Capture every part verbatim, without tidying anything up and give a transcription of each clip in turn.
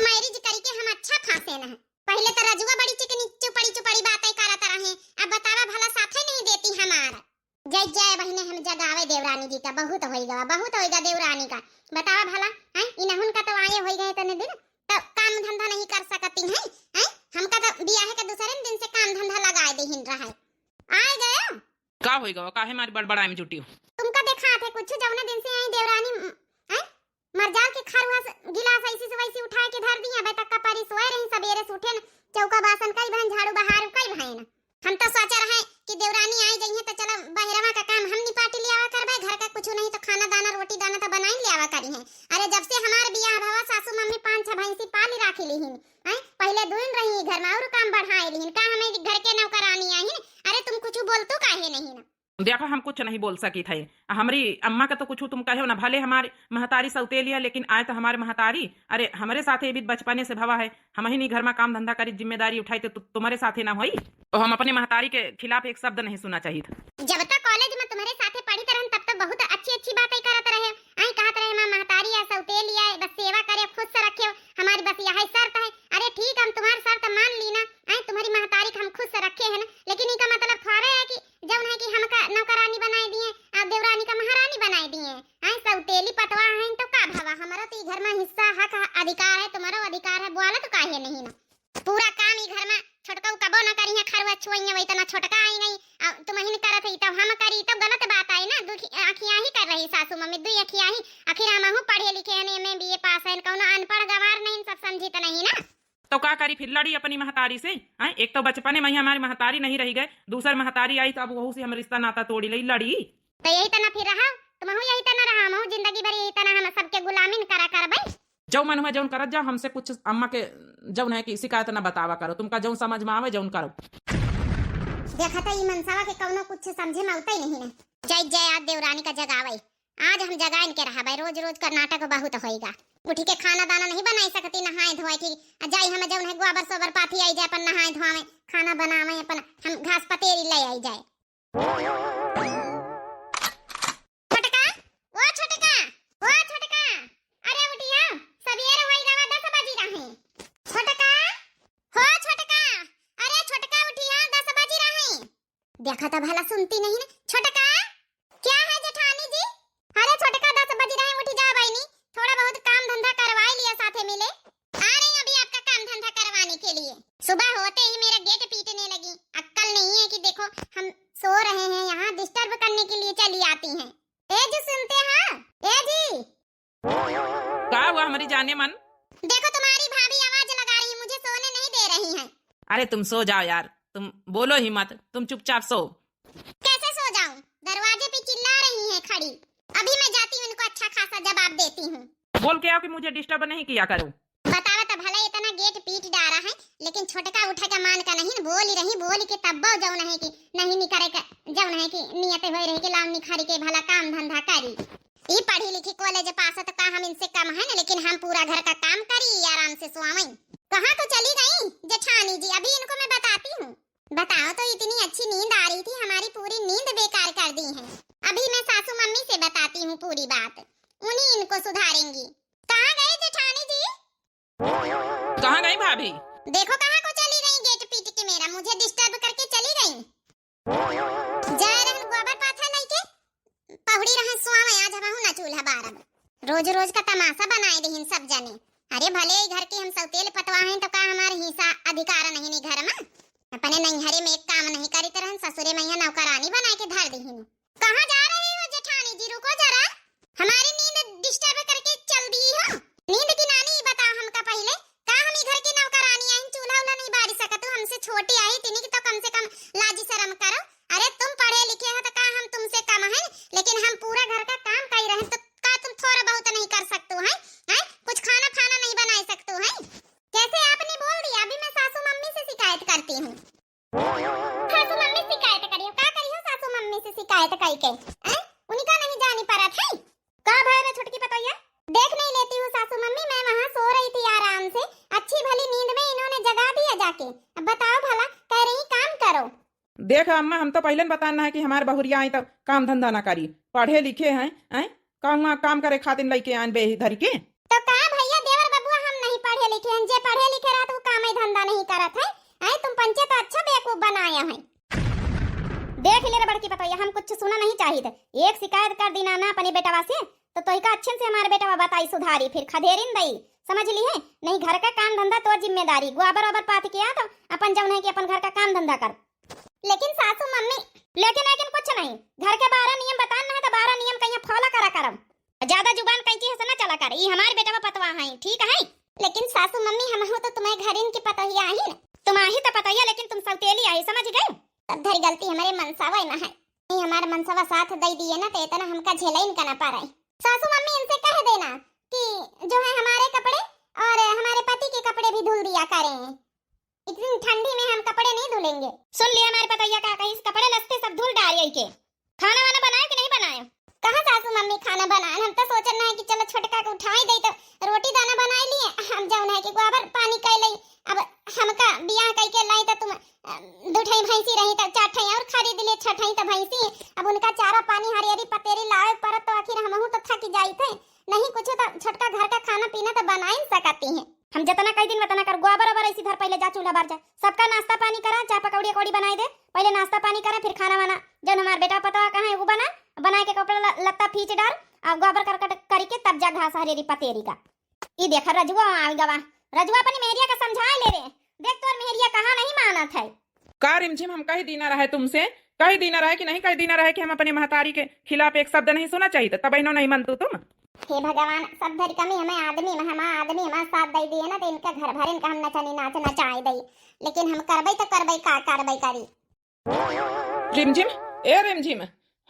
मैरिज करिके हम अच्छा फांसे न है। पहिले तो रजुआ बड़ी चिकनी चुपड़ी चुपड़ी बातें करत रहे, अब बतावा भला साथे नहीं देती हमार। जय जय बहिने, हम जगावे देवरानी जी का, बहुत होई गवा, बहुत होई गा देवरानी का। बतावा भला, हैं, इनहुन का तो आए होई गए तने दिन, तो काम धंधा नहीं कर सकती हैं, हैं? हमका तो बियाहे के दूसरे दिन से काम धंधा लगाए देहिन रहे। आए गए? का होई गवा, काहे मारी बड़बड़ाए में जुटी हो? तुमका देखा थे कुछ, जौने दिन से आई देवरानी, हैं? मरजाल के खरुआ से गिलास ऐसी से वैसी उठाए के धर दिया, अबे तक का परी सोए रही, सबेरे से उठे न, चौका बासन कई भैन, झाड़ू बहारू कई भैन। हम तो सोचा रहे कि देवरानी आई जइहे तो चलो बहरवा का काम हम निपाटी लियावा करबे, घर का कुछ नहीं तो खाना दाना रोटी दाना तो बनाई लियावा करी है। अरे जब से हमार बियाह भवा सासू मम्मी पाँच छह भैंसी पाली राखी लिहिन, हैं? पहिले दुइन रही घर में और काम बढ़ाए लिहिन, का हमें घर के नौकरानी आहिन? अरे तुम कुछ बोलतू काहे नहीं ना? देखो, हम कुछ नहीं बोल सकी थे। हमरी अम्मा का तो कुछ तुम कहो ना, भले हमारी महतारी सौतेली है, लेकिन आए तो हमारे महतारी, अरे, हमरे साथे भी बचपने से भवा है। हम ही नहीं घर में काम धंधा करी, जिम्मेदारी उठाई, तो तु-, तुम्हारे साथे ना होई। तो हम अपने महतारी के खिलाफ एक शब्द नहीं सुना चाहिए था। जब तक कॉलेज में तुम्हारे साथे पढ़ी तरहन, तब तो बहुत अच्छी अच्छी बातें करत रहे। आई कहत रहे, "माँ महतारी या सौतेली है, बस सेवा करे, खुश से रखे, हमारी बस यही शर्त है।" अरे ठीक, हम तुम्हारी शर्त मान ली ना, आई तुम्हारी महतारी का हम खुश से रखे हैं ना, लेकिन इका मतलब थोड़े है कि जौन है कि हमका नौकरानी बनाए दिए, आ देवरानी का महारानी बनाए दिए। हैं, सौतेली पतवा हैं तो का भवा, हमारा तो ई घर में हिस्सा, हक, अधिकार है, तुम्हारो अधिकार है, बोला तो काहे नहीं ना। पूरा काम ई घर में छोटका कबो ना करी है, खरुआ छुआई है, वही तना छोटका आई गई, आ तुम ही न करत है, तब हम करी, तब गलत बात आई ना। दुखी आँखियाँ ही कर रही सासू मम्मी, दुई आँखियाँ ही। आखिर हम हूँ पढ़े लिखे हैं, एम ए बी ए पास हैं, कौनो अनपढ़ गंवार नहीं, सब समझी तो नहीं ना। तो का करी फिर, लड़ी अपनी महतारी से? हैं? एक तो बचपने में ही हमारी महतारी नहीं रही गए, दूसर महतारी आई तो अब वहू से हम रिश्ता नाता तोड़ी लई, लड़ी। तो यही तना फिर रहा, तुमहू यही तना रहा, हमहू जिंदगी भर यही तना हम सबके गुलामिन करा करबे। जो मन हुआ जौन करत जाओ, हमसे कुछ अम्मा के जौन है कि शिकायत ना बतावा करो, तुमका जौन समझ में आवे जौन करो। देखा था ई मनसावा के कौनो कुछ समझे में आवता ही नहीं ना। जय जय आज देवरानी का जगावे। आज हम जगाइन के रहबै, रोज रोज का नाटक बहुत होइगा। उठी के खाना दाना नहीं बनाई सकती, नहाए धोए की, आ जाई हम जौन है गोबर सोबर पाथी आई जाए, अपन नहाए धोआवे, खाना बनावे, अपन हम घास पतेरी ले आई जाए। छोटका, ओ छोटका, ओ छोटका, अरे उठिया, सबेर होई गवा, दस बजी रहे। छोटका, हो छोटका, अरे छोटका उठिया, दस बजी रहे। देखा तो भला सुनती नहीं ना। छोटका, क्या है जेठानी जी? अरे छोटका, दस बज रहे, उठ जा बहिनी, थोड़ा बहुत काम धंधा करवाई लिया साथे मिले। आ रही हूँ अभी आपका काम धंधा करवाने के लिए। सुबह होते ही मेरा गेट पीटने लगी, अक्कल नहीं है कि देखो हम सो रहे हैं यहाँ, डिस्टर्ब करने के लिए चली आती हैं। ए जी सुनते हैं? ए जी। का हुआ हमारी जाने मन? देखो तुम्हारी भाभी आवाज लगा रही है, मुझे सोने नहीं दे रही है। अरे तुम सो जाओ यार, तुम बोलो ही मत, तुम चुपचाप सो। कैसे सो जाऊं? दरवाजे पे चिल्ला रही है खड़ी, अभी मैं जाती हूँ इनको अच्छा खासा जवाब देती हूँ। बोल के आओ कि मुझे डिस्टर्ब नहीं किया करो। बतावा तो भला इतना गेट पीट डारा है, लेकिन छोटका उठे का मान का नहीं, बोली रही, बोली के तब्बो जौन है कि नहीं निकरे का, जौन है कि नियत होए रहे कि लाओ निखारी के भला काम धंधा करी। ई पढ़ी लिखी कॉलेज पास है तो का हम इनसे कम है ना, लेकिन हम पूरा घर का काम करी, आराम से सोवई। कहाँ को चली गई जेठानी जी, अभी इनको मैं बताती हूँ। बताओ तो, इतनी अच्छी नींद आ रही थी, हमारी पूरी नींद बेकार कर दी है। अभी मैं सासू मम्मी से बताती हूँ पूरी बात, उन्हीं इनको सुधारेंगी। कहाँ गए जेठानी जी? कहाँ गई भाभी? देखो कहाँ को चली गई, गेट पीट के मेरा, मुझे डिस्टर्ब करके चली गई। जाए रहन गोबर पाथा लइके, पहुड़ी रहन सुआवे, आज हमहू ना चूल्हा बारब। रोज रोज का तमाशा बनाए देहिन सब जने। अरे भले ई घर के हम सौतेल पतवा हैं तो का हमार हिस्सा अधिकार नहीं नी घर में? अपने नैहरे में एक काम नहीं करित रहन, ससुरे में यहाँ नौकरानी बनाए के धर देहिन। कहाँ जा रही हो जेठानी जी, रुको जरा, हमारी नींद डिस्टर्ब करके चल दी हो। नींद की नानी बताओ हमका पहले, का हम ई घर की नौकरानी आइन, चूल्हा उल्हा नहीं बारी सकत हो, हमसे छोटी आई तिनी की तो कम से कम लाजी शर्म करो। अरे तुम पढ़े लिखे हो तो का हम तुमसे कम हैं? लेकिन हम पूरा घर का काम कर रहे हैं तो का तुम थोड़ा बहुत नहीं कर सकते हो? हैं? कुछ खाना खाना नहीं बना सकते हो? हैं? कैसे आपने बोल दिया? अभी मैं सासू मम्मी से शिकायत करती हूँ। सासू मम्मी शिकायत करियो, का करियो सासू मम्मी से शिकायत करके? हैं? उनका नहीं जानी परत है? का भय रे छोटकी पतोहिया? देख नहीं लेती हूँ सासू मम्मी, मैं वहाँ सो रही थी आराम से, अच्छी भली नींद में इन्होंने जगा दिया जाके। अब बताओ भला, कह रही काम करो। देख अम्मा, हम तो पहले न बताना है कि हमारे बहुरिया आई तो काम धंधा ना करी, पढ़े लिखे हैं, हैं? कहूँ काम करे खातिर लइके आन बेही धरी के। तो का भैया देवर बबुआ हम नहीं पढ़े लिखे हैं, बात है, आए तुम पंचे तो अच्छा बेवकूफ बनाया है। देख ले रे बड़की पतोहिया, हम कुछ सुना नहीं चाहित। एक शिकायत कर दीना ना अपने बेटवा से, तो तोहिका अच्छे से हमारे बेटवा बताई सुधारी, फिर खदेरिन दई, समझ ली है? नहीं घर का काम धंधा तोर जिम्मेदारी, गोबर ओबर पाथ के आ तो अपन जौन है कि अपन घर का काम धंधा कर। लेकिन सासू मम्मी। लेकिन लेकिन कुछ नहीं, घर के बारह नियम बतान ना है तो बारह नियम कहीं follow करा करम। ज्यादा जुबान कैंची हसे ना चला कर, ई हमार बेटवा पतवा है, ठीक है? लेकिन सासू मम्मी, हमहू तो तुम्हारे घरिन की पतोहिया आही न। तुम आही तो पतोहिया, लेकिन तुम सौतेली आही, समझ गए? सब धरी गलती हमारे मनसावा में है। नहीं, हमारे मनसावा साथ दे दिए ना, तो इतना हमका झेलाइन का ना पा रही। सासू मम्मी, इनसे कह देना कि जो है हमारे कपड़े और हमारे पति के कपड़े भी धुल दिया करें। इतनी ठंडी में हम कपड़े नहीं धुलेंगे। सुन लिया हमारे पतोहिया का कही, कपड़े लत्ते सब धुल डारिए के। खाना वाना बनाए कि नहीं बनाए? कहाँ सासू मम्मी खाना बनाए, हम तो सोचन है कि चलो छोटका के उठाई दे तो रोटी दाना बनाए लिए, हम जौन है कि गोबर पानी कर लई। अब हमका बियाह कई के लाई तो तुम, अ, दो ठई भैंसी रही तो चार ठई और खरीद लिए, छह ठई तो भैंसी। अब उनका चारा पानी हरियरी पतेरी लावे परत तो आखिर हमहू तो थक जाई थे। नहीं कुछ तो छोटका घर का खाना पीना तो बना ही सकती है। हम जितना कह दिन उतना कर, गोबर ओबर ऐसी धर, पहले जा चूल्हा बार जा, सबका नाश्ता पानी करा, चाहे पकौड़ी अकौड़ी बनाए दे, पहले नाश्ता पानी करा, फिर खाना वाना। जौन हमार बेटा पतवा कहाँ है वो बना, बना के कपड़ा ल-, लत्ता फीच डार, और गोबर करकट करी के तब जा घास हरेरी पतेरी का। ई देख रजुआ आ गवा, रजुआ अपनी मेहरिया का समझाए ले रे, देख तोर मेहरिया कहाँ नहीं मानत है। का रिमझिम, हम कही दीना रहे तुमसे, कही दीना रहे कि नहीं कही दीना रहे कि हम अपने महतारी के खिलाफ एक शब्द नहीं सुना चाहिए, तब इन्हों नहीं मन तू तुम। हे भगवान, सब धरी कमी हमें आदमी में, हमार आदमी हमार साथ दे दिए ना, तो इनका घर भर इनका हम नचनी नाच नचाए दई, लेकिन हम करबई तो करबई, का करबई करी। रिमझिम, ए रिमझिम,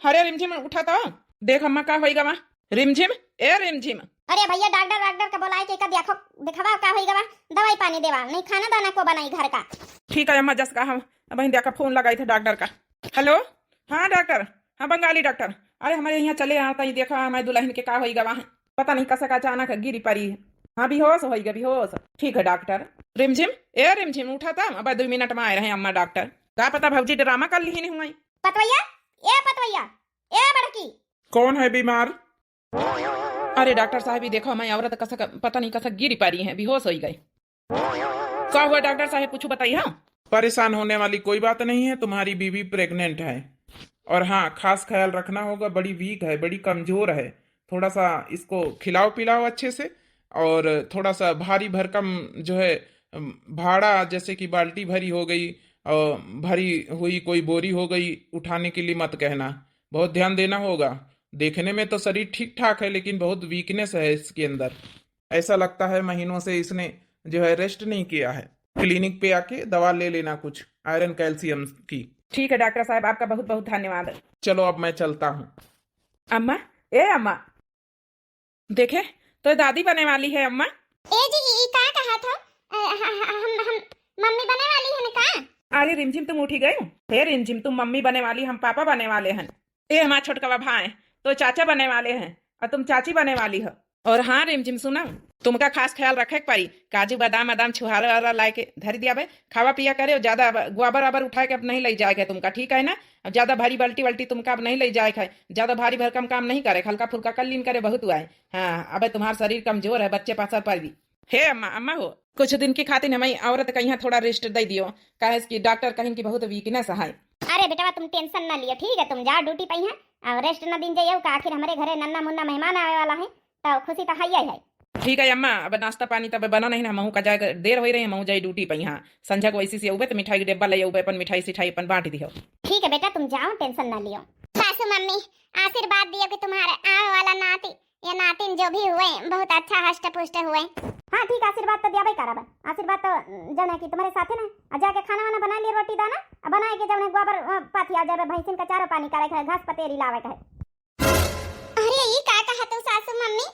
अरे रिमझिम उठा तो, देख अम्मा का होई गवा। रिमझिम, ए रिमझिम। अरे भैया डॉक्टर, डॉक्टर का बोलाए के का देखो, दिखावा का होई गवा, दवाई पानी देवा, नहीं खाना दाना को बनाई घर का। ठीक है अम्मा, जस का हम अब देखा फोन लगाई थे डॉक्टर का। हेलो, हाँ डॉक्टर, हाँ बंगाली डॉक्टर, अरे हमारे यहाँ चले आता ही, देखा हमारे दुल्हन के का होई गवा है, पता नहीं कसा का अचानक गिरी परी है। हाँ बेहोश होई गई, बेहोश। ठीक है डॉक्टर। रिमझिम, ए रिमझिम उठा था, अब दो मिनट में आए रहे अम्मा डॉक्टर। का पता भौजी ड्रामा कर ली नहीं हुई। पतवैया, ए पतवैया, ए बड़की। कौन है बीमार? अरे डॉक्टर साहब, ये देखो हमारी औरत कसा क-, पता नहीं कसा गिरी परी है, बेहोश होई गई। का हुआ डॉक्टर साहब, कुछ बताइए। हाँ। परेशान होने वाली कोई बात नहीं है, तुम्हारी बीवी प्रेग्नेंट है। और हाँ, खास ख्याल रखना होगा, बड़ी वीक है, बड़ी कमजोर है। थोड़ा सा इसको खिलाओ पिलाओ अच्छे से, और थोड़ा सा भारी भरकम जो है, अम, भाड़ा जैसे कि बाल्टी भरी हो गई और भरी हुई कोई बोरी हो गई, उठाने के लिए मत कहना। बहुत ध्यान देना होगा। देखने में तो शरीर ठीक ठाक है, लेकिन बहुत वीकनेस है इसके अंदर। ऐसा लगता है महीनों से इसने जो है रेस्ट नहीं किया है। क्लिनिक पे आके दवा ले लेना कुछ आयरन कैल्शियम की। ठीक है डॉक्टर साहब, आपका बहुत बहुत धन्यवाद। चलो अब मैं चलता हूँ। अम्मा, ए अम्मा, देखे तो दादी बने वाली है अम्मा। ए जी, ई का कहा था? अ, ह-, ह-, हम, हम मम्मी बने वाली है ना का? अरे रिमझिम, तुम उठी गए? हे रिमझिम, तुम मम्मी बने वाली, हम पापा बने वाले हैं। ए हमार छोटकवा भाई, तो चाचा बने वाले हैं और तुम चाची बने वाली हो। और हाँ रिमझिम, सुना, तुमका खास ख्याल रखे के पड़ी। काजू बादाम बादाम छुहारा वाला लाए के धर दिया बे, खावा पिया करे। और ज्यादा अब गोबर आबर उठाए के अब नहीं ले जाए के तुमका, ठीक है ना? अब ज्यादा भारी बाल्टी वाल्टी तुमका अब नहीं ले जाए के है। ज्यादा भारी भरकम काम नहीं करे, हल्का फुल्का कर लीन करे, बहुत हुआ है। हाँ, अबे तुम्हार शरीर कमजोर है, बच्चे पासर पड़ दी। हे अम्मा, अम्मा हो, कुछ दिन की खातिर हमें औरत का यहाँ थोड़ा रेस्ट दे दियो, काहे कि डॉक्टर कहिन कि बहुत वीकनेस है। अरे बेटवा, तुम टेंशन ना लियो, ठीक है? तुम जाओ ड्यूटी पे यहाँ, और रेस्ट ना दिन जाइयो का, आखिर हमारे घरे नन्ना मुन्ना मेहमान आवे वाला है, तो खुशी तो है ही है। ठीक है अम्मा, अब नाश्ता पानी तब बना नहीं ना, हमहू का जाए देर हो रही, हमहू जाई ड्यूटी पे यहाँ। संझा को ऐसी सी उबे तो मिठाई के डिब्बा ले उबे, अपन मिठाई सिठाई अपन बांट दियो। ठीक है बेटा, तुम जाओ, टेंशन ना लियो। सासू मम्मी, आशीर्वाद दियो कि तुम्हारे आवे वाला नाती या नातिन जो भी हुए, बहुत अच्छा हष्ट पुष्ट हुए। हाँ ठीक, आशीर्वाद तो दियाबे करब, आशीर्वाद तो जौन है कि तुम्हारे साथे ना। आ जाके खाना वाना बना लिए, रोटी दाना, आ बनाए के जौन है गोबर, अ, पाथी आ जाबे, भैंसिन का चारो पानी करे के है, घास पतेरी लावे के है। अरे ई का कहा तू सासू मम्मी,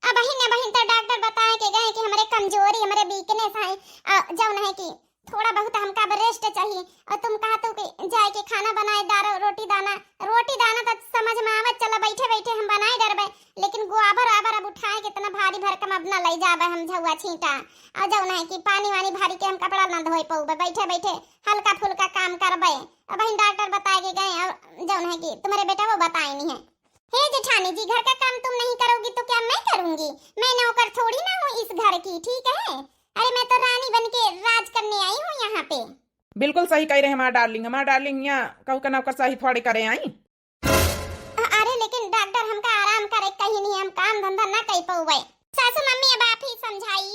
अबहिन अबहिन तो डॉक्टर बताए के गए कि हमरे कमजोरी, हमरे वीकनेस है, अ, जौन है कि थोड़ा बहुत हमका अब रेस्ट चाहिए। और तुम कहा तू कि जाए के खाना बनाए डारो, रोटी दाना, रोटी दाना तो समझ में आवत चला, बैठे बैठे हम बनाए डरबे, लेकिन गोबर आबर अब उठाए के इतना भारी भरकम अब ना ले जाबे हम झौआ छींटा। और जौन है कि पानी वानी भारी के हम कपड़ा ना धोए पौबे, बैठे बैठे हल्का फुल्का काम करबे। अबहिन डॉक्टर बताए के गए, और जौन है कि तुम्हारे बेटा वो बताए नहीं है। हे जेठानी जी, घर का काम तुम नहीं करोगी तो क्या मैं करूंगी? मैं नौकर थोड़ी ना हूँ इस घर की, ठीक है? अरे, मैं तो रानी बन के राज करने आई हूँ यहाँ पे। बिल्कुल सही कह रहे हमार डार्लिंग, हमार डार्लिंग यहाँ कहू का नौकरशाही थोड़े करे आई। अ-, अरे, लेकिन डॉक्टर, हमका आराम करे कहीं नहीं, हम काम धंधा ना कर पउबे। सासू मम्मी, अब आप ही समझाई।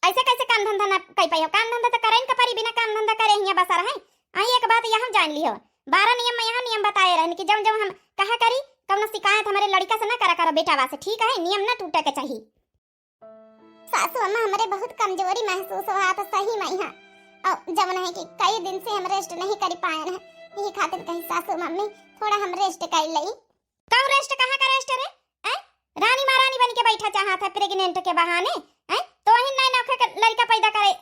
ऐसे कैसे काम धंधा ना कर पाई हो? काम धंधा तो करे न का परी, बिना काम धंधा करे हियाँ बसा रहे। आई एक बात यहाँ जान लिहो, बारह नियम में यहाँ नियम बताए रहन कि जब जब हम कहा करी, कौनो शिकायत हमारे लड़का से ना करा करो, बेटावा से, ठीक है? नियम ना टूटे के चाहिए। सासू अम्मा, हमरे बहुत कमजोरी महसूस हुआ तो सही में है। और जवन है कि कई दिन से हम रेस्ट नहीं कर पाए हैं, यही खातिर कही सासू मम्मी, थोड़ा हम रेस्ट कर लई। कब रेस्ट, कहाँ का रेस्ट रे? हैं? रानी महारानी बन के बैठा चाहत है प्रेग्नेंट के बहाने, हैं? तो वही नए नौखे के लड़का पैदा करे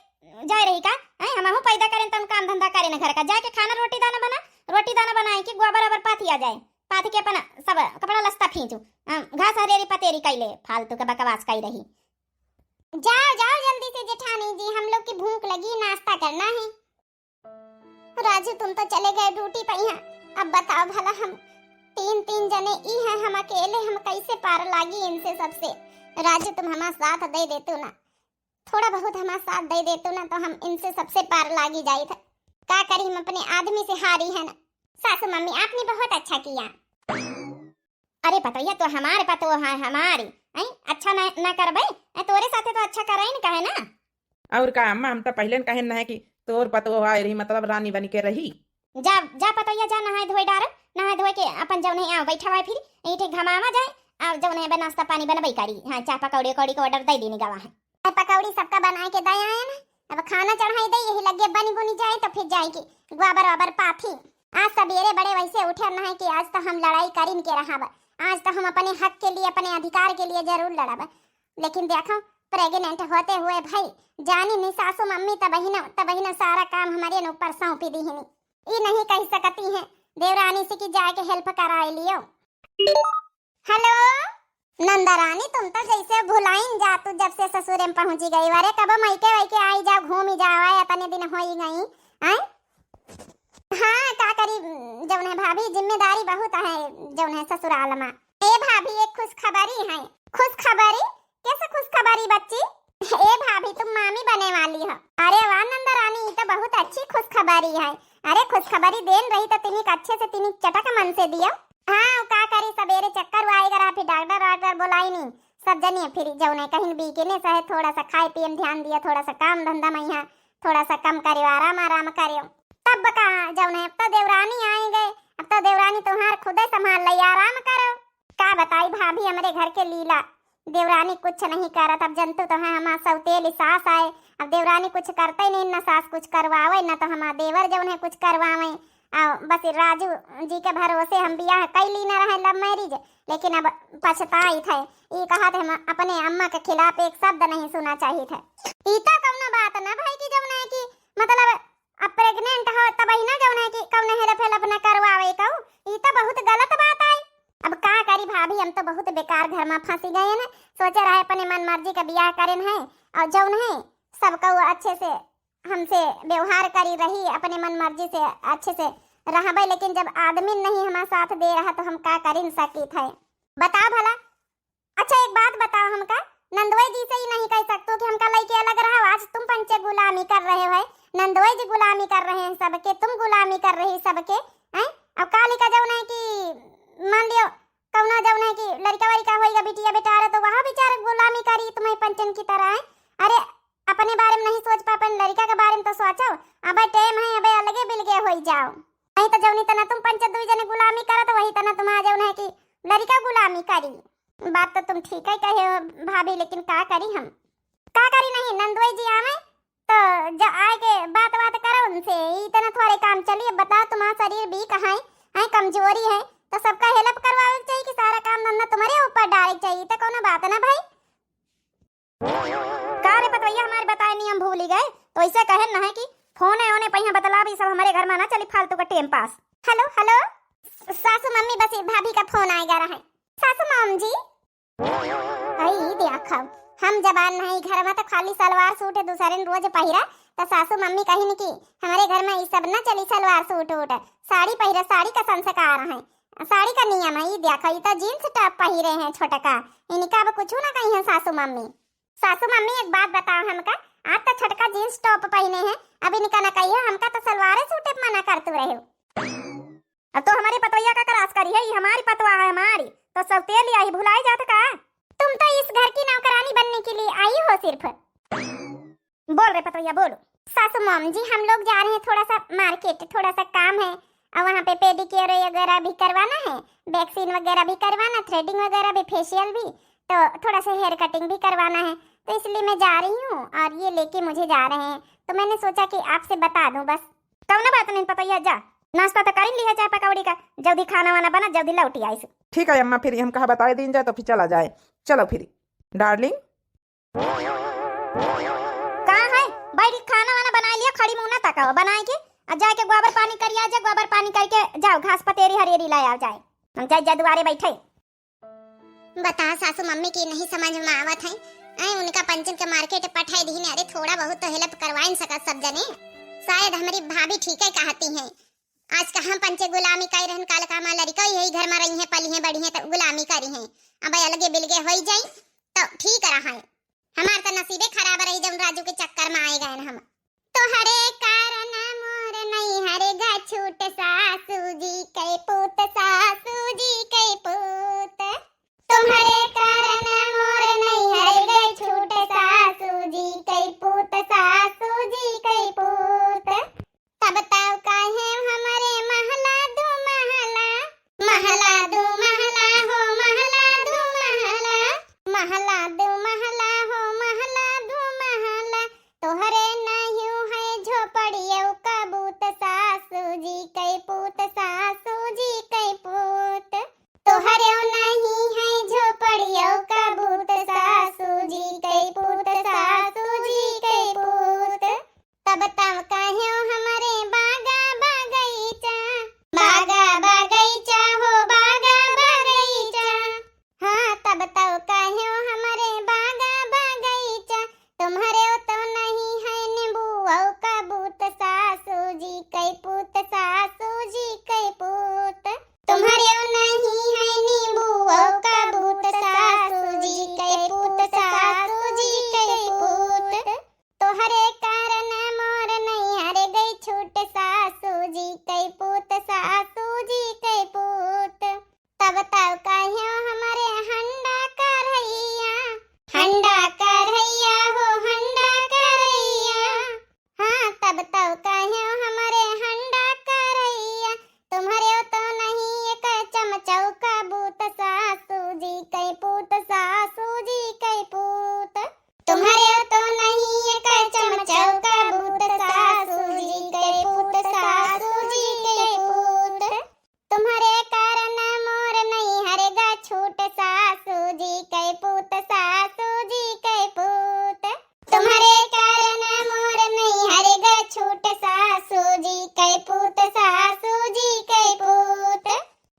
जाए रही का? हैं? हमहू पैदा करें तो हम काम धंधा करें ना घर का, जाके खाना रोटी दाना बना, रोटी दाना बनाए के गोबर ओबर पाथी आ जाए, पाथी के अपन सब कपड़ा लस्ता फींचू, अम, घास हरेरी पतेरी कैले फालतू के बकवास कई रही। जाओ, जाओ जल्दी से जेठानी जी, हम लोग की भूख लगी, नाश्ता करना है। राजू, तुम तो चले गए ड्यूटी पे यहाँ, अब बताओ भला हम तीन, तीन जने ई हैं, हम अकेले, हम कैसे पार लागी इनसे सबसे? राजू, तुम हमारा साथ दे देते ना, थोड़ा बहुत हमारा साथ दे देते ना, तो हम इनसे सबसे पार लागी जाई था। का करी, हम अपने आदमी से हारी है ना। सासू मम्मी, आपने बहुत अच्छा किया। अरे पतोहिया, तो हमारे पतो है, हमारे, हैं? अच्छा ना, ना करबे, हैं? तोरे साथे तो अच्छा करे न कहे ना। और का अम्मा, हम तो पहले न कहे न है कि तोर पतो आए रही, मतलब रानी बन के रही। जा, जा पतोहिया, जा नहाए धोए डार, नहाए धोए के अपन जौन है आओ बैठा हुआ फिर, एक ठे घमावा जाए, और जौन है बे नाश्ता पानी बनबई करी। हाँ, चाह पकौड़ी उकौड़ी के ऑर्डर दे देने गवा है। चाह पकौड़ी सबका बनाए के दे आए ना, अब खाना चढ़ाई दे, यही लगे बनी बुनी जाए तो फिर जाए के गोबर ओबर पाथी। आज सबेरे बड़े वैसे उठे ना है कि आज तो हम लड़ाई करिन के रहब, आज तो हम अपने हक के लिए, अपने अधिकार के लिए जरूर लड़ब। लेकिन देखो, प्रेग्नेंट होते हुए भाई जानी नहीं सासू मम्मी तबहिना, तबहिना सारा काम हमारे न ऊपर सौंपी दीहिनी। ई नहीं कह सकती हैं देवरानी से कि जाके हेल्प कराए लियो। हेलो नंदरानी, तुम तो जैसे भुलाइन जा तू, जब से ससुरे में पहुंची गई। अरे कब मइके वइके आई जाओ, घूमी जाओ, आए इतने दिन हो ही गई। आए? हाँ, का करी, जौन है भाभी, जिम्मेदारी बहुत है जौन है ससुराल में। ए भाभी, एक खुशखबरी है। खुशखबरी? कैसे खुशखबरी बच्ची? ए भाभी, तुम मामी बने वाली हो। अरे वाह नंदरानी, ये तो बहुत अच्छी खुशखबरी है। अरे खुशखबरी देन रही तो तिनिक अच्छे से, तिनिक चटक मन से दियो। हाँ, का करी, सबेरे चक्कर आए गरा, फिर डॉक्टर वाक्टर बोलाई नहीं। सब जनिए फिर जौने कहीं वीकनेस है, थोड़ा सा खाए पिए में ध्यान दिया, थोड़ा सा काम धंधा में यहाँ थोड़ा सा कम करियो, आराम आराम करियो। तब का जौने, अब तो देवरानी आई गए, अब तो देवरानी तुम्हार खुदे संभाल लई, आराम करो। का बताई भाभी, हमरे घर के लीला, देवरानी कुछ नहीं करत। अब जनतू तो है, हमार सौतेली सास आए, अब देवरानी कुछ करते नहीं, न सास कुछ करवावे, न तो हमार देवर जौन है कुछ करवावे। आ बस राजू जी के भरोसे हम बियाह कैली न रहे, लव मैरिज, लेकिन अब पछताइत है। ई कहत है, हम अपने अम्मा के खिलाफ एक शब्द नहीं सुना चाहिए थे। ई तो कौनो बात ना भाई कि जौन है कि मतलब अब प्रेग्नेंट हो तब ही ना जौन है कि कौन हेल्प हेल्प ना करवावे कहू, ई तो बहुत गलत बात है। अब का करी भाभी, हम तो बहुत बेकार घर में फंसी गए हैं। सोचे रहे अपने मन मर्जी का बियाह करेन है, और जौन है सबको अच्छे से हमसे व्यवहार करी रही, अपने मन मर्जी से अच्छे से रहबे, लेकिन जब आदमी नहीं हमार साथ दे रहा तो हम का करिन सकित है, बताओ भला। अच्छा, एक बात बताओ हमका, नंदोई जी से ही नहीं कह सकते हो कि हमका लइके अलग रहो? आज तुम पंचे गुलामी कर रहे हो, नंदोई जी गुलामी कर रहे हैं सबके, तुम गुलामी कर रही सबके, हैं? अब काली का जौन है कि मान लियो कौनो जौन है कि लड़का वड़का होइगा, बिटिया बेटा रहे तो वह बेचारे गुलामी करी तुम्हें पंचन की तरह, हैं? अरे अपने बारे में नहीं सोच पा, अपन लड़का के बारे में तो सोचो। अबे टाइम है, अबे अलगे बिलगे होई जाओ, नहीं तो जौनी तना तुम पंच दुई जने गुलामी करत, वही तना तुम्हारा जौन है कि लड़का गुलामी करी। बात तो तुम ठीक है कहे हो भाभी, लेकिन का करी हम, का करी? नहीं नंदोई जी आवे तो जा आए के बात बात करो उनसे, ई तना थोड़े काम चली। अब बताओ तुम्हारा शरीर वीक है, है कमजोरी है, तो सबका हेल्प करवावे के चाहिए कि सारा काम धंधा तुम्हारे ऊपर डाले के चाहिए, तो कौनो बात ना भाई। का रे पतवैया, हमारे बताए नियम भूली गए? तो ऐसे कहे न है कि फोन है ओने पहिया बतलाव, ई सब हमारे घर में ना चली फालतू का टाइम पास। हेलो, हेलो, सासू मम्मी, बस ये भाभी का फोन आएगा रहे। सासू मॉम जी, आई देखो, हम जबान नहीं घर में तो खाली सलवार सूट है, दूसरे दिन रोज पहिरा, तो सासू मम्मी कहिन कि हमारे घर में ई सब ना चली सलवार सूट उट, साड़ी पहिरा, साड़ी का संस्कार है, साड़ी का नियम है। ई देखो, ई तो जींस टॉप पहिरे हैं छोटका, इनका अब कुछ ना कही है सासू मम्मी। सासू मम्मी, एक बात बताओ हमका, आप तो छोटका जींस टॉप पहिने हैं, अब इनका न कहियो, हमका तो सलवारे सूटे पे मना करतू रहे हो। अब तो हमारी पतोहिया का क्रास करी है, ये हमारी पतवा है, हमारी तो सौतेली आई, भुलाई जात का? तुम तो इस घर की नौकरानी बनने के लिए आई हो सिर्फ। बोल रे पतोहिया, बोलो। सासू मॉम जी, हम लोग जा रहे हैं थोड़ा सा मार्केट, थोड़ा सा काम है, और वहाँ पे पेडिक्योर वगैरह भी करवाना है, वैक्सीन वगैरह भी करवाना, थ्रेडिंग वगैरह भी, फेशियल भी, तो थोड़ा सा हेयर कटिंग भी करवाना है, तो इसलिए मैं जा रही हूँ और ये लेके मुझे जा रहे हैं, तो मैंने सोचा कि आपसे बता दूँ बस। कौनो बात नहीं पतोहिया, जा नाश्ता तो कर लिया, चाय पकौड़ी का, जल्दी खाना वाना बना, जल्दी लौटी आइस। ठीक है अम्मा, फिर हम कहा बताए दिन जाए तो फिर चला जाए। चलो फिर डार्लिंग। का है, बैठ के खाना वाना बनाए लिया, खड़ी मुंह ना तकाओ, बनाए के आ जाए के गोबर पानी करिया जा, गोबर पानी करके जाओ, घास पतेरी हरियरी लाया जाए, हम जाए जा दुआरे बैठे। बता सासू मम्मी की नहीं समझ में आवत है। ऐ उनका पंचन के मार्केट पठाए दीन, अरे थोड़ा बहुत तो हेल्प करवाइन सकत सब जने। शायद हमारी भाभी ठीक है कहती हैं। आज कहाँ पंचे गुलामी कर रहन, काल का हमार लड़का यही घर में रही हैं, पली हैं, बढ़ी हैं, तो गुलामी करी हैं। अब अलगे बिलगे होई जाई तो ठीक रहा है। हमार तो नसीबे खराब रही जौन राजू के चक्कर में आए गए हम। तोहरे कारण मोर नैहर गा छूट सासू जी के पूत, सासू जी के पूत। तुम्हरे कारण मोर नैहर गए छूट सासू जी के पूत, सासू जी के पूत। तब तब काहे हमरे महला दू महला, महला दू महला हो महला दू महला, महला दू महला हो महला दू महला। तोहरे नहीं है झोपड़ियों का बूत सासू जी के पूत, सासू जी के पूत। तोहरे नहीं है झोपड़ियों का बूत सासू जी के पूत, सासू जी के पूत। तब तब कहो हमरे बागा बगैचा, बागा बगैचा हो बागा बगैचा। हाँ, तब तब कहो हमरे बागा बगैचा, तुम्हरे तो नहीं है नींबू का बूत सासू जी के पूत, सासू जी के पूत। तुम्हरे नहीं है नींबू का बूत सासू जी के पूत, सासू जी के पूत। तोहरे कारण मोर नैहर गई छूट सासू जी के पूत, सासू जी के पूत। तब तब कहो हमरे हंडा करैया, हंडा करैया हो हंडा करैया। हाँ, तब तब कहो हमरे हंडा करैया, तुम्हरे तो नहीं एक चमचौका बूत सासू जी के पूत, सासू जी के पूत। तुम्हरे तो नहीं एक चमचौका बूत सासू जी के पूत, सासू जी के पूत। तुम्हरे कारण मोर नैहर गा छूट सासू जी के पूत, सासू जी के पूत। तुम्हरे कारण मोर नैहर गा छूट सासू जी के पूत, सासू जी के पूत।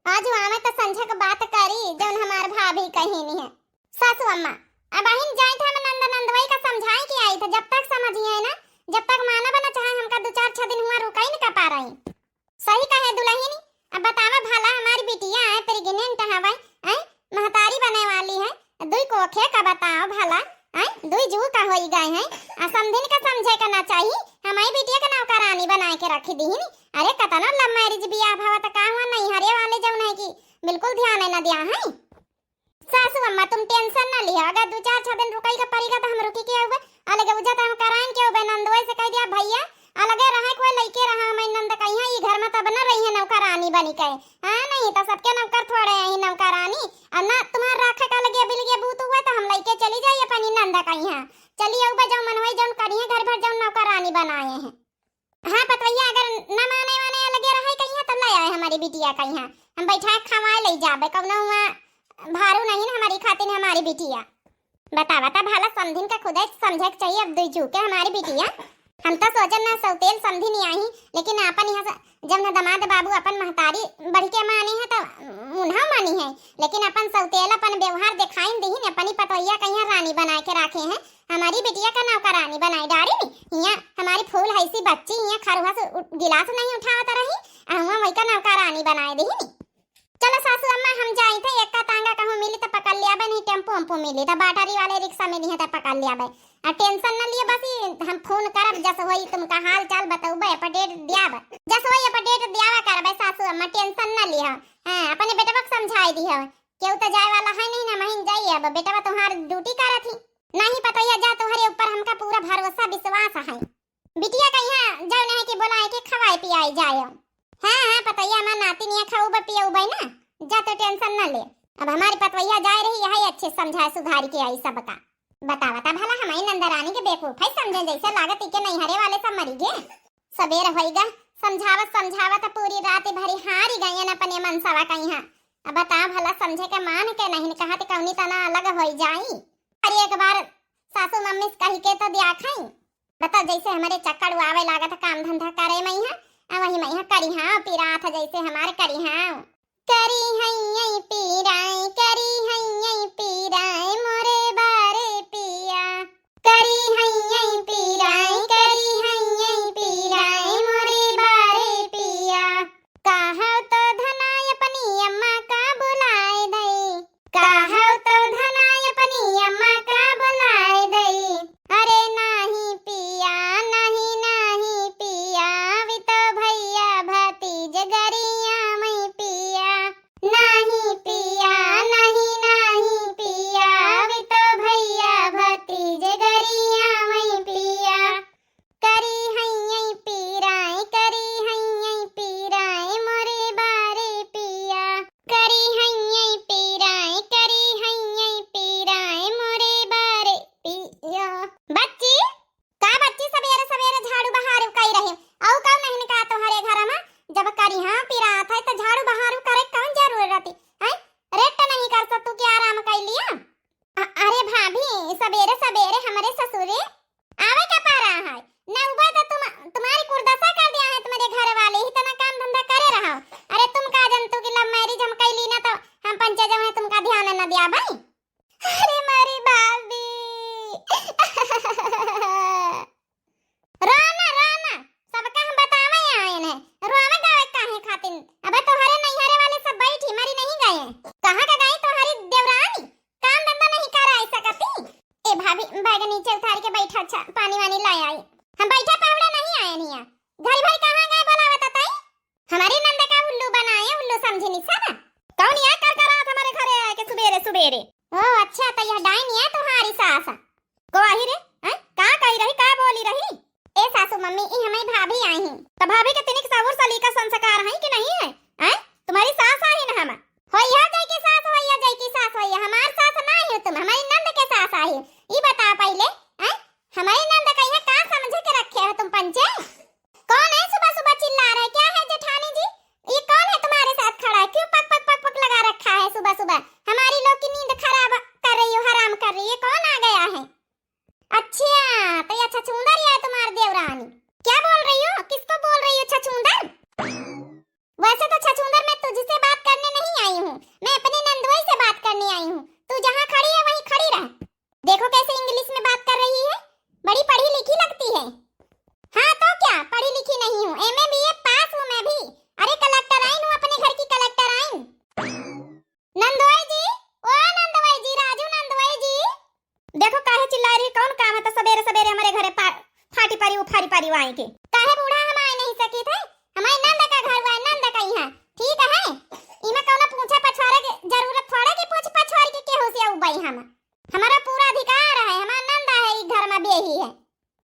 आज आवे तो संझक बात करी जौन हमार भाभी कहिन है। सासू अम्मा, अब अहिन जाइत हम नंद नंदवई का समझाए के आई थे, जब तक समझिए ना, जब तक मानब ना चाहे हमका दो चार छह दिन हुआ रुकाई न का पा रही। सही कहे दुलहिनी, अब बतावा भला हमारी बिटिया है प्रेग्नेंट हवै, हैं, महतारी बने वाली है, दुई कोखे का बताओ भला, हैं, दुई जू का होई गए हैं, आ समधिन का समझे का ना चाही, हमारी बिटिया का नौकरानी बनाए के रखी दीहिन। अरे कतनो लव मैरिज बियाह भवा त का हुआ नैहरे वाले जौन है कि बिल्कुल ध्यान न दिया है। सासू अम्मा, तुम टेंशन ना लिहा, अगर दो चार छह दिन रुकई का पड़ेगा तो हम रुकी के आउबे, अलगे उजा तो हम कराइन के आउबे, नंदोई से कह दिया भैया अलगे रहे, कोई लइके रहा, हमारी नंद कहिया ई घर में तब न रही है नौकरानी बनी के। हाँ, नहीं तो सबके नौकर थोड़े हैं नौकरानी, और ना तुम्हार राखे का लगे बिलगे बूत हुआ तो हम लइके चली जाई अपनी नंद कहिया, चली आउबे जो मन होई जौन करिए घर भर जौन नौकरानी बनाए हैं। हाँ पतोहिया, अगर न माने वाने अलगे रहे कहिया तो ले आए हमारी बिटिया कहिया, हम बैठा के खवाए ले जाबे, कौनो हुआ भारू नहीं ना हमारी खातिर हमारी बिटिया। बतावा ता भला समधिन का खुदे समझे के चाहिए अब दुई जू के हमारी बिटिया। हम तो सोचन ना सौतेल समधिन आई, लेकिन अपन यहाँ से जब ना दामाद बाबू अपन महतारी बढ़ के माने हैं तो उन्हों मानी है, लेकिन अपन सौतेल अपन व्यवहार दिखाइन दीहिन, अपनी पतोहिया कहिया रानी बनाए के रखे हैं। हमारी बिटिया का नौकरानी बनाई डारी नी। हियाँ हमारी फूल हैसी बच्ची हियाँ खरुहा से उठ-, गिलास नहीं उठावत रही, आ हुआँ वही का नौकरानी बनाए दीहिन। चलो सासू अम्मा, हम जाइत है, एक्का तांगा कहूँ मिली त पकड़ लियाबे, नहीं टेम्पो उम्पो मिली त बैटरी वाले रिक्शा मिली है त पकड़ लियाबे। आ tension न लियो, बस ई हम फोन करब, जस होई तुमका हाल चाल बतौबे, update दियाब, जस होई update दियावा करबे सासू अम्मा, tension न लियो। हाँ, अपने बेटवा के समझाई दियो, केहू त जाए वाला है नहीं ना, महीन जाई, अब बेटवा तुम्हार duty करत ही। नहीं पतोहिया, जा, तोहरे ऊपर हमका पूरा भरोसा विश्वास है। बिटिया कहिया जाओ नहीं कि बोलाए के खवाए पियाए जाओ। हाँ हाँ पतोहिया, हमार नातिन यहाँ खाऊबे पियाऊबे ना, जा तो tension न ले। अब हमारी पतोहिया जाए रही, यही अच्छे समझाए सुधार के आई सबका। बतावा त भला, हमारी नंदरानी के बेवकूफ है समझे, जैसे लागत इके नैहरे वाले सब मरी गे। सबेर होइगा, समझावत समझावत पूरी रात भरी हारी गयन अपने मनसवा कइहाँ। अब बता भला, समझे के मान के नहीं, कहा त कौनी तना अलग होई जाई। अरे एक बार सासू मम्मी से कही के तो दिया खाई। बता, जैसे हमरे चक्कर आवे लागत काम धंधा करे मइहाँ, आ वही मइहाँ करिहाँ पिरात जैसे हमार करिहाँ। करी हैया पीराए, करी हैया पीराए मोरे बारे पिया। करी हैया पीराए, करी हैया पीराए मोरे बारे पिया। कहव तो धनाय अपनी अम्मा का बुलाए दई, कहव तो धनाय अपनी अम्मा का बुलाए दई। अरे नाही पिया, नाही, नाही पिया, अभी तो भैया भतीज गरिया मई पिया। नाही पिया, नाही, नाही पिया, अभी तो भैया भतीज गरिया मई पिया। करी हैया पीराए, करी हैया पीराए मोरे बारे पिया। करी हैया पीराए, करी हैया पीराए मोरे बारे पिया। बच्ची, का बच्ची सबेरे सबेरे झाड़ू बहारू कई रही? औ कौन नहीं का तोहरे घर में? जब करिहाँ पिरात है तो झाड़ू बहारू करे कौन जरूरत है? हैं? रेस्ट नहीं कर सकतू कि आराम कर लिया? अ-, अरे भाभी, सबेरे सबेरे हमरे ससुरे आवे के परा है। न उबे तो तुम, तुम्हारी कुर्दशा कर दिया है तुम्हारे घर वाले, इतना काम धंधा करे रहा। अरे तुम का जानतू कि love marriage हम कैली ना तो हम पंचे जमे तुमका ध्यान न दिया भाई। अरे मारी भाभी। रोना, रोना, सबका हम बतावे आए हैं। रोवे गावे काहे खातिन? अबे तोहरे नैहरे वाले सब बैठी मरी नहीं गए। कहाँ का गई तोहरी देवरानी? काम धंधा नहीं कर आए सकती? ए भाभी, बैग नीचे उतार के बैठा, अच्छा पानी वानी ला आई। हम बैठा पावड़ा नहीं आए निया। घर भाई कहाँ गए बोलावा ताई? हमारी नंद का उल्लू बनाए, उल्लू समझी निशा ना। कौन या कर करात हमारे घरे आए के सुबेरे सुबेरे? ओ अच्छा, तो यह डाइन या तुम्हारी सास? को आही रे? हैं? का कही रही, का बोली रही? ए सासू मम्मी, ई हमारी भाभी आई हैं। तो भाभी के तनिक सबुर सलीका संस्कार है कि नहीं है? हैं? तुम्हारी सास आई ना हम। होइया जय की सास, होइया जय की सास, होइया हमार सास ना आई हो तुम, हमारी नंद के सास आई हो। ई बता पहले, हैं? हमारी नंद कहिया का समझे के रखे हो तुम पंचे? कौन है सुबह सुबह चिल्ला रहे? क्या है जेठानी जी? ये कौन है तुम्हारे साथ खड़ा है? क्यों पक पक पक पक लगा रखा है सुबह सुबह? हमारी लोग की नींद खराब कर रही हो, हराम कर रही है। कौन आ गया है? अच्छा, तो ये छछूंदर ही है तुम्हारी देवरानी। क्या बोल रही हो? किसको बोल रही हो छछूंदर? वैसे तो छछूंदर मैं तुझसे बात करने नहीं आई हूँ, मैं अपने नंदोई से बात करने आई हूँ। तू जहाँ खड़ी है वहीं खड़ी रह। देखो कैसे English में बात कर रही है, बड़ी पढ़ी लिखी लगती है। हाँ तो क्या, पढ़ी लिखी नहीं हूँ, M A B A pass हूँ मैं भी। अरे कलेक्टर आइन हूँ, अपने घर की कलेक्टर आइन। नंदोई जी, ओ नंदोई जी, राजू नंदोई जी। देखो काहे चिल्ला रही, कौन काम है तो सबेरे सबेरे हमारे घरे पा-, फाटी पारी उफारी पारी आए के। काहे बूढ़ा हम आए नहीं सकी थे? हमारे नंद का घर हुआ है, नंद का यहाँ। ठीक है, इमा कौनो पूछे पछवारे के जरूरत थोड़े कि पूछ पछवार के केहू से उबई हम। हमारा पूरा अधिकार है, हमारा नंद है, ई घर में बेही है।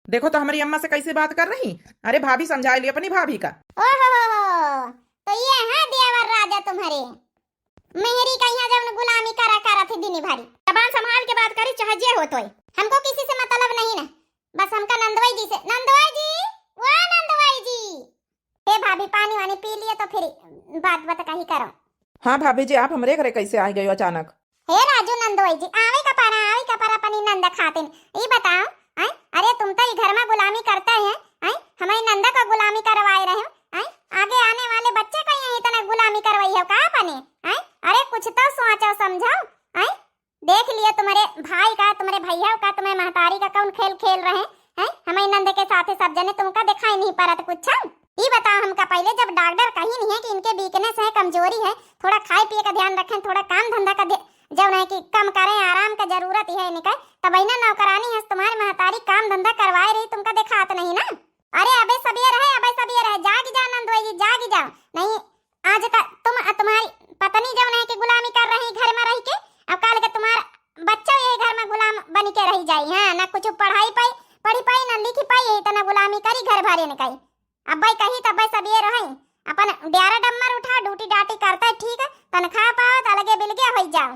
देखो तो हमारी अम्मा से कैसे बात कर रही। अरे भाभी, समझा ली अपनी भाभी का। ओहो हो हो, तो ये है देवर राजा तुम्हारे। मेहरी कहिया जौन गुलामी करा करत ही दिन भरी। जबान संभाल के बात करी, चाहे जे होत होए। हमको किसी से मतलब नहीं ना, बस हमका नंदवाई जी से। नंदवाई जी, ओ नंदवाई जी। ए भाभी, पानी वानी पी लिए तो फिर बात बात कही करो। हाँ भाभी जी, आप हमरे घरे कैसे आ गए अचानक? हे राजू नंदोई जी, आवे का परा, आवे का परा अपनी नंद खातिन। ई बताओ, हैं? अरे तुम तो ई घर में गुलामी करते हैं, हैं? हमारी नंद का गुलामी करवाए रहे हो, हैं? आगे आने वाले बच्चे को यही इतना गुलामी करवाई हो का अपने, हैं? अरे कुछ तो सोचो समझो, हैं? देख लियो तुम्हारे भाई का, तुम्हारे भैया का, तुम्हारे महतारी का कौन खेल खेल रहे हैं, हैं? हमारी नंद के साथ सब जने तुमका दिखाई नहीं पड़त कुछ। ई बताओ हमका पहिले, जब डॉक्टर कहिन है कि इनके weakness है, कमजोरी है, थोड़ा खाए पिए का ध्यान रखें, थोड़ा काम धंधा का ध्य-, जौन है कि कम करें, आराम का जरूरत है इनके, तब इन्हें नौकरानी है तुम्हारी महतारी काम धंधा करवाए रही, तुमका देखात नहीं ना? अरे अबे सबेर है, अबे सबेर है, जाग जा नंदोई जी, जाग जा। नहीं, आज का तुम, तुम्हारी पत्नी जौन है कि गुलामी कर रही घर में रह के, अब काल के तुम्हारा बच्चा यही घर में गुलाम बन के रह जाई। हाँ, ना कुछ पढ़ाई पाई, पढ़ी पाई, ना लिखी पाई, यही तना गुलामी करी घर भरे न कई। अब भाई कही तब भाई सबेर है, अपन ड्यारा डम्मर उठा, ड्यूटी डाटी करता है ठीक, तनख्वाह पाओ तो अलगे बिलगे हो जाओ।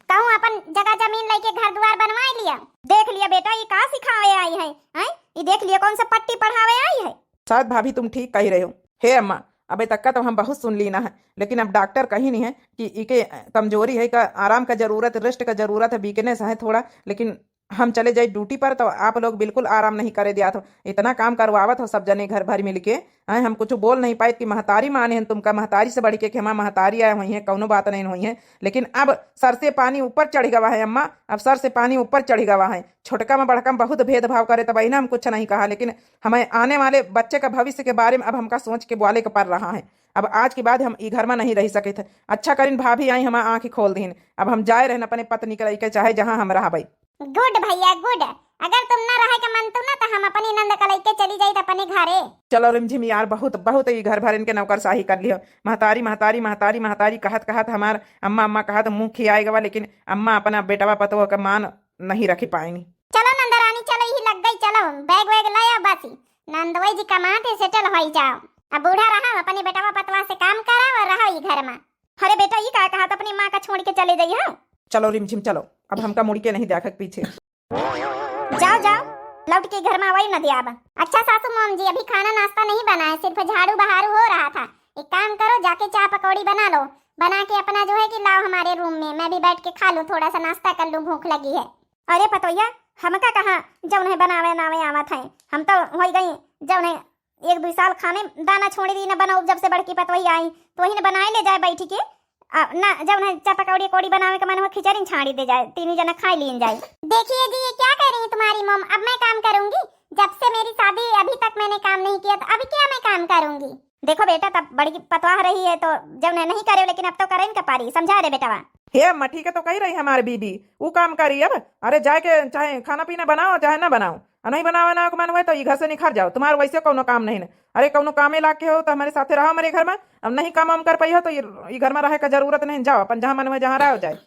कहूँ अपन जगह जमीन लेके घर दुआर बनवाए लिया। देख लिया बेटा, ये का सिखावे आई है, हैं? ये देख लिया कौन सा पट्टी पढ़ावे आई है। शायद भाभी तुम ठीक कही रहे हो। हे अम्मा, अबे तक का तो हम बहुत सुन ली ना है, लेकिन अब डॉक्टर कही नहीं है कि इके कमजोरी है, का आराम का जरूरत, रेस्ट का जरूरत है, वीकनेस है थोड़ा, लेकिन हम चले जाई ड्यूटी पर तो आप लोग बिल्कुल आराम नहीं करे दियात हो। इतना काम करवावत हो सब जने घर भर मिलके, हैं, हम कुछ बोल नहीं पाए कि महतारी माने हैं तुमका, महतारी से बढ़ के खेमा महतारी आए हुई हैं, कौनो बात नहीं हुई है। लेकिन अब सर से पानी ऊपर चढ़ गवा है अम्मा, अब सर से पानी ऊपर चढ़ गवा है। छोटका में बड़का में बहुत भेदभाव करे तब ना हम कुछ नहीं कहा, लेकिन हमें आने वाले बच्चे का भविष्य के बारे में अब हमका सोच के बोले के पड़ रहा है। अब आज के बाद हम ई घर में नहीं रह सके थे। अच्छा करिन भाभी आई हमार आँख खोल दीन। अब हम जाए रहन अपने पत्नी के लइके चाहे जहाँ हम रहबे। गुड भैया गुड, अगर तुम ना रहे के मन तू ना तो हम अपनी नंद का लइके चली जाई अपने घरे। चलो रिमझिम यार, बहुत बहुत ई घर भरन के नौकरशाही कर लियो। महतारी महतारी महतारी महतारी कहत कहत हमार अम्मा अम्मा कहत मुँह खियाए गवा, लेकिन अम्मा अपना बेटवा पतोह का मान नहीं रखी पाएनी। चलो नंदरानी चलो, यही लग गई, चलो बैग वैग ले आओ बसी। नंदोई जी कमाते सेटल होई जाओ, अब बूढ़ा रहा अपने बेटवा पतवा से काम करा और रहो ई घर में। अरे बेटा, ई का कहा था अपनी माँ का छोड़ के चले जाइए? हाँ? चलो रिमझिम चलो, अब हमका मुड़ के नहीं देखक पीछे। जाओ जाओ, लौट के घर में आवई न दियाब। अच्छा सासू मोम जी, अभी खाना नाश्ता नहीं बना है, सिर्फ झाड़ू बहारू हो रहा था। एक काम करो, जाके चाय पकौड़ी बना लो, बना के अपना जो है कि लाओ हमारे रूम में, मैं भी बैठ के खा लूँ, थोड़ा सा नाश्ता कर लूँ, भूख लगी है। अरे पतोहिया, हमका कहाँ जौन है बनावे नावे आवत है, हम तो होई गई जौन है एक दुई साल खाने दाना छोड़ दी न बनाओ, जब से बड़की पतोहिया आई तो वही न बनाए ले जाए बैठ के। आ, ना जब उन्हें चाय पकौड़ी कौड़ी बनावे के मन हो, खिचड़ी छाड़ी दे जाए, तीनों जना खाई लीन जाए। देखिए जी, ये क्या कह रही हैं तुम्हारी मॉम, अब मैं काम करूंगी? जब से मेरी शादी हुई अभी तक मैंने काम नहीं किया, तो अभी क्या मैं काम करूंगी? देखो बेटा, तब बड़ी पतवाह रही है तो जब नहीं, नहीं करे, लेकिन अब तो करे इनका पारी, समझा दे बेटवा। हे अम्मा, ठीक है तो कही रही हमारे बीबी, वो काम करी अब। अरे जाए के चाहे खाना पीना बनाओ चाहे ना बनाओ, और नहीं बनावे ना मन हुए तो ये घर से निखर जाओ, तुम्हारे वैसे कौनो काम नहीं न। अरे कौनो कामे लाग के हो तो हमारे साथे रहो हमारे घर में, अब नहीं काम वाम कर पाई हो तो ये, ये घर में रहे का जरूरत नहीं, जाओ अपन जहाँ मन हुए जहाँ रहो जाए।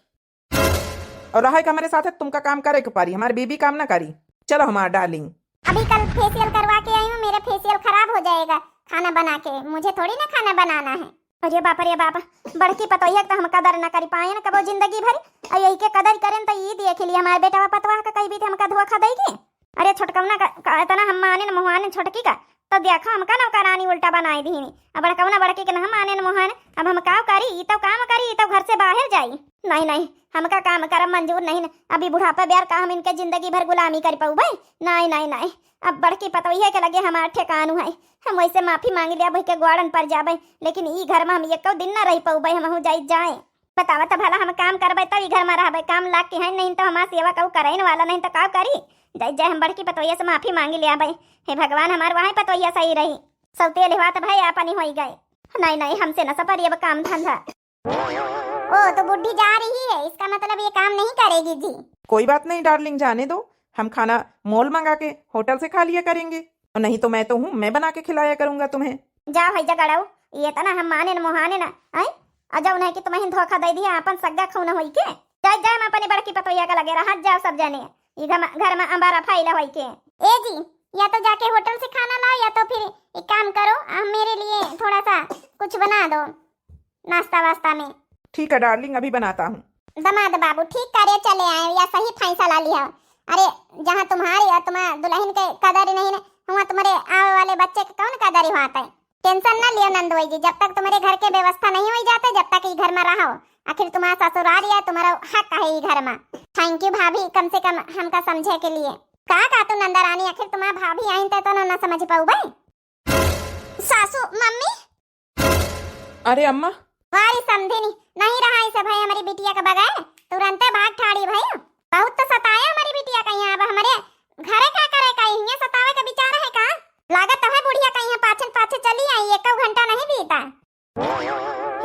और रहे के हमारे साथे तुमका काम करे के पारी, हमारे बीबी काम ना करी। चलो हमार डार्लिंग। अभी कल फेशियल करवा के आई हूँ, मेरा फेशियल खराब हो जाएगा, खाना बना के, मुझे थोड़ी ना खाना बनाना है। अरे बाप रे बाप, बड़की पतोहिया के तो हम कदर ना करी पाए ना कबो जिंदगी भर, और यही के कदर करें तो ई देख ली हमारे बेटवा पतवाह का कही भी थे हमका धोखा देगी। अरे छोटकौना का, का इतना हम माने न मोहाने छोटकी का, तो देखो हमका नौकरानी उल्टा बनाए दीनी। अब बड़कौना बड़की के न हम माने न मोहाने, अब हम काव करी, ई तो काम करी, ई तो घर से बाहर जाई। नहीं नहीं, हमका काम करब मंजूर नहीं न। अभी बुढ़ापा ब्यार का हम इनके जिंदगी भर गुलामी कर पउबे? नहीं नहीं नहीं, अब बड़की पतोहिया के लगे हमार ठेकानू है। हम वैसे माफी मांग लिया, वही के ग्वाड़न पर जाबे, लेकिन ई घर में हम एको दिन न रह पउबे, हमहू जाई जाए। बतावा त भला हम काम करबे तब ई घर में रहबे, काम लाग के है, नहीं तो हमार सेवा केहू करे न वाला नहीं तो का करी। जाई जाए हम बड़की पतोहिया से माफी मांगी ले आबे। हे भगवान हमार वही पतोहिया सही रही। सौतेल हुआ त भाई अपनी होई गए। नहीं नहीं, हमसे न सपरी अब काम धंधा। ओ तो बुढ़ी जा रही है, इसका मतलब ये काम नहीं करेगी जी। कोई बात नहीं डार्लिंग, जाने दो, हम खाना मॉल मंगा के होटल से खा लिया करेंगे, और नहीं तो मैं तो हूँ, मैं बना के खिलाया करूंगा तुम्हें। जा भाई जगड़ाऊ, ये तना हम माने न मोहाने न, आई? अजब नहीं कि तुम्हें धोखा दे दिया अपन सग्गा खून होई के। जाए जाए हम अपने बड़की पतोहिया का लगे रहा, जाओ सब जने, ये घर में, घर में अंबारा फैला होई के। ए जी, या तो जाके होटल से खाना लाओ या तो फिर एक काम करो, आप मेरे लिए थोड़ा सा कुछ बना दो नाश्ता वास्ता में। ठीक है डार्लिंग, अभी बनाता हूँ। दमाद बाबू ठीक करे चले आए, या सही फैसला लिया। अरे जहाँ तुम्हारी और तुम्हारे दुल्हन के कदर नहीं न, वहाँ तुम्हारे आवे वाले बच्चे के कौन कदर हुआ है? टेंशन ना लियो नंदोई जी, जब तक तुम्हारे घर के व्यवस्था नहीं होई जाते, जब तक ई घर में रहो। आखिर तुम्हारा ससुराल या तुम्हारा हक है ई घर में। थैंक यू भाभी, कम से कम हमका समझे के लिए। का का तू नंदा रानी, आखिर तुम्हारा भाभी आई तो, तो ना, ना समझ पाऊ भाई। सासू, मम्मी। अरे अम्मा। वारी समझे नहीं, नहीं रहा इसे भाई हमारी बिटिया के बगैर, तुरंते भाग ठाड़ी भाई। बहुत तो सताया हमारी बिटिया का यहाँ, अब हमारे घरे का करे का, यहाँ सतावे का विचार है का? लागत तो है बुढ़िया का यहाँ पाछन पाछे चली आई।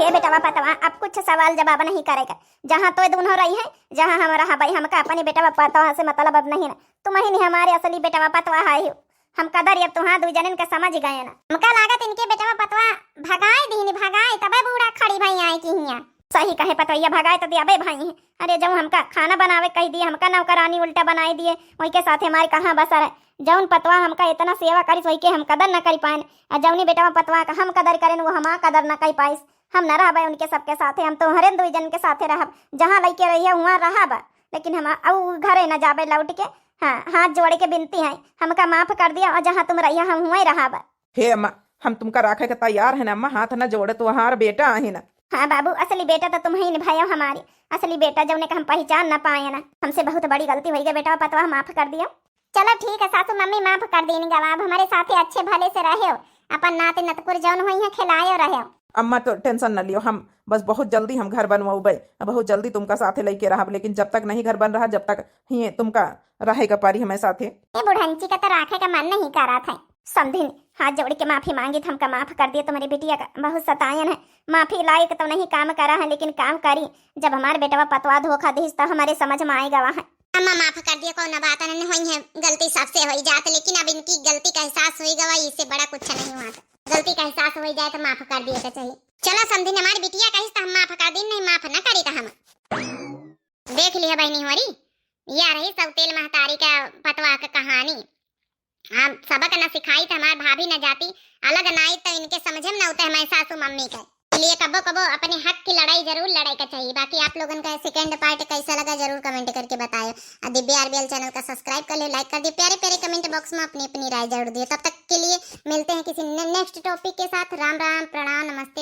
ए बेटवा पतवा, अब कुछ सवाल जवाब नहीं करेगा। जहाँ तोय दुनो रही है, जहाँ हम रहबै, हमका अपने बेटवा पतवा से मतलब अब नहीं ना। तुम ही नहीं हमारे असली बेटवा पतवा है हो। हम कदर अब तुहाँ दुइ जनन का समझ गए ना। हमका लागत इनके बेटवा पतवा भगाए दीनी, भगाए तबे बूढ़ा खड़ी भई आए की हियाँ। सही कहे पतवैया, भगाए तो दियाबे भई हैं। अरे जौन हमका खाना बनावे कहि दिए, हमका नौकरानी उल्टा बनाए दिए, वही के साथे हमारे कहाँ बसर है। जौन पतवा हमका इतना सेवा करिस वही के हम कदर न करि पाएन। आ जौनी बेटवा पतवा का हम कदर करेन वो हमार कदर न करि पाइस। हम न रहबे उनके सबके साथे, हम तोहरे दुइ जन के साथे रहब। जहाँ लइके रहिए हुआँ रहब, लेकिन हम अउ घरे न जाबे लौट के। हाँ, हाथ जोड़ के बिनती है, हमका माफ कर दिया और जहाँ तुम रहिए हम हुआँ रहब। हे अम्मा, हम तुमका राखे के तैयार है ना अम्मा, हाथ न जोड़े, तोहार बेटा है ना। हाँ बाबू, असली बेटा तो तुम ही न भयो हमारे, असली बेटा जौने का हम पहचान न पाए ना। हमसे बहुत बड़ी गलती होई गई बेटा, पतवा माफ कर दियो। चलो ठीक है सासू मम्मी, माफ कर दीन गवा, अब हमारे साथे अच्छे भले से रह्यो, अपन नाते नतकुर जौन होई है खिलायो रह्यो। अम्मा तो tension न लियो, हम बस बहुत जल्दी हम घर बनवाउबे, बहुत जल्दी तुमका साथे लइके रहब, लेकिन जब तक नहीं घर बन रहा जब तक ही तुमका रहे का पारी हमारे साथे। ए बुढ़ंची का तो राखे का मन नहीं करा था। समधिन, हाथ जोड़ के माफी मांगी, हमका माफ कर दिए, तुम्हारी बिटिया का बहुत सतायन है, माफी लायक तो नहीं काम करा है, लेकिन काम करी, जब हमार बेटवा पतवा धोखा दिस तो हमारे समझ में आए गवा है। अम्मा माफ कर दिए, कौन बात नहीं हुई है, गलती सबसे होई जात, लेकिन अब इनकी गलती का एहसास होई गवा, इससे बड़ा कुछ नहीं हुआ था। गलती का एहसास होई जाए तो माफ कर दिए तो चाहिए। चला समधिन, हमारी बिटिया कहिस तो हम माफ कर दीन, नहीं माफ न करी तो हम। देख लिया बहनी होरी, या रही सब तेल महतारी का पतवा का कहानी। हम सबक न सिखाई तो हमार भाभी न जाती, अलग न आई तो इनके समझे में न उते हमारे सासू मम्मी के लिए। कबो कबो अपने हक की लड़ाई जरूर लड़ाई का चाहिए। बाकी आप लोगन का second part कैसा लगा जरूर comment करके बतायो। और दिव्या RBL channel का subscribe कर लियो, like कर दियो, प्यारे प्यारे comment box में अपनी अपनी राय जरूर दियो। तब तक के लिए मिलते हैं किसी ने-, next topic के साथ। राम राम, प्रणाम, नमस्ते।